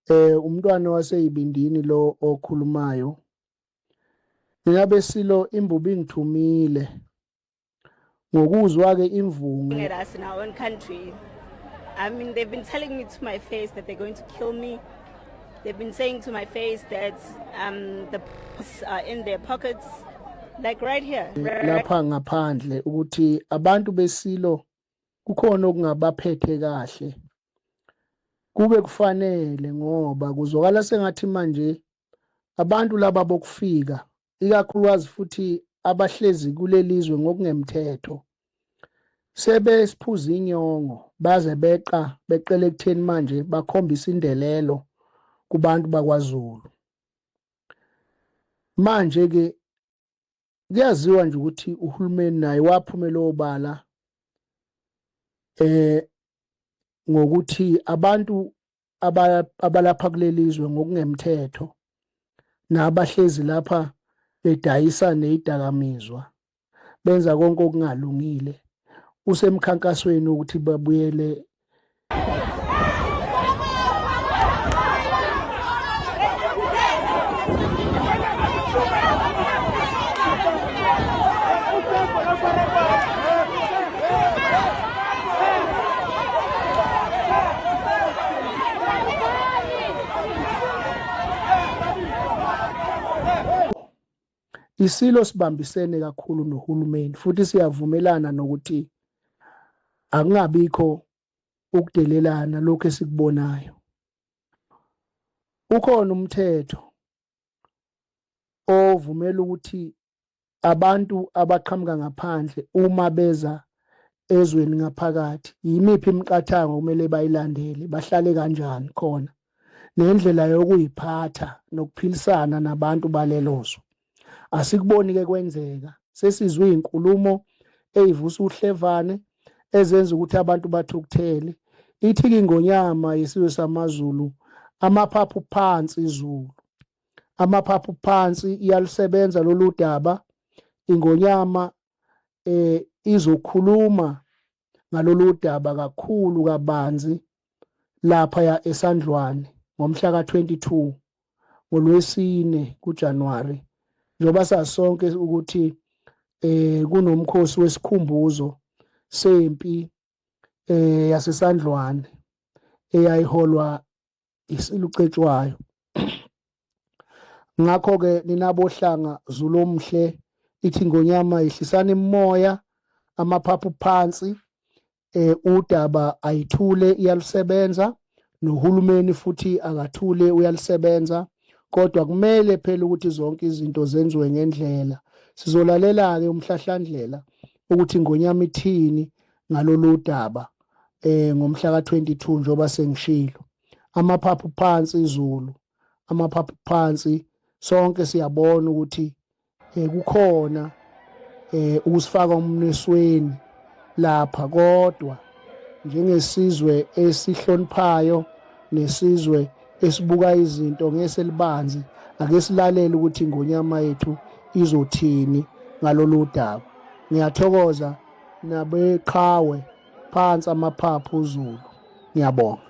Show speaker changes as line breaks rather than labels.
Umntwana waseYibindini lo okhulumayo. Nina beSilo imbubi ingithumile. Ngokuzwa ke imvunge
at us in our own country. I mean, they've been telling me to my face that they're going to kill me. They've been saying to my face that the police are in their pockets, like right here.
Lapha ngaphandle ukuthi abantu beSilo kukhona okungabaphethe kahle. Kube kufanele ngoba kuzwakala sengathi manje abantu laba bokufika ikakhulukazi futhi abahlezi kulelizwe ngokungemthetho sebesiphuza inyongo baze beqa beqele ekutheni manje bakhombisa indelelo kubantu bakwaZulu. Manje ke kuyaziwa nje ukuthi uhulumeni naye waphumela obala ngokuthi abantu abalapha kulelizwe ngokungemthetho nabahlezi lapha bedayisa nezidakamizwa benza konke okungalungile usemkhankasweni ukuthi babuyele. Isilo sibambisene kakhulu nohulumeni futhi siyavumelana nokuthi akungabikho ukudelelana lokho esikubonayo. Ukhona umthetho ovumela ukuthi abantu abaqhamuka ngaphandle uma beza ezweni ngaphakathi yimiphi imiqathango kumele bayilandele, bahlale kanjani khona, nendlela yokuyiphatha nokuphilisana nabantu balelo zwe. Asikuboni ke kwenzeka, sesizwe izinkulumo ezivusa uhlevane ezenza ukuthi abantu bathukuthele. Ithi-ke iNgonyama yesizwe samaZulu, amaphaphu phansi Zulu, amaphaphu phansi, iyalusebenza lolu daba. INgonyama izokhuluma ngalolu daba kakhulu kabanzi lapha ya eSandlwane ngomhla ka-22 ngoLwesine kuJanuary, njengoba sasonke ukuthi kunomkhosi wesikhumbuzo sempi yaseSandlwane eyayiholwa iSilo uCetshwayo. Ngakho-ke ninabohlanga Zulu omhle, ithi Ngonyama yehlisani imimoya, amaphaphu phansi, udaba ayithule iyalusebenza, nohulumeni futhi akathule uyalusebenza, kodwa kumele phela ukuthi zonke izinto zenziwe ngendlela. Sizolalela-ke umhlahlandlela ukuthi Ngonyama ithini ngalolu daba ngomhla ka-22 njengoba sengishilo. Amaphaphu phansi Zulu, amaphaphu phansi, sonke siyabona ukuthi kukhona ukusifaka umnesweni lapha, kodwa njengesizwe esihloniphayo nesizwe esibuka izinto ngeselibanzi, ake silalele ukuthi iNgonyama yethu izothini ngalolu daba. Ngiyathokoza nabeqhawe, phansi amaphaphu Zulu, ngiyabonga.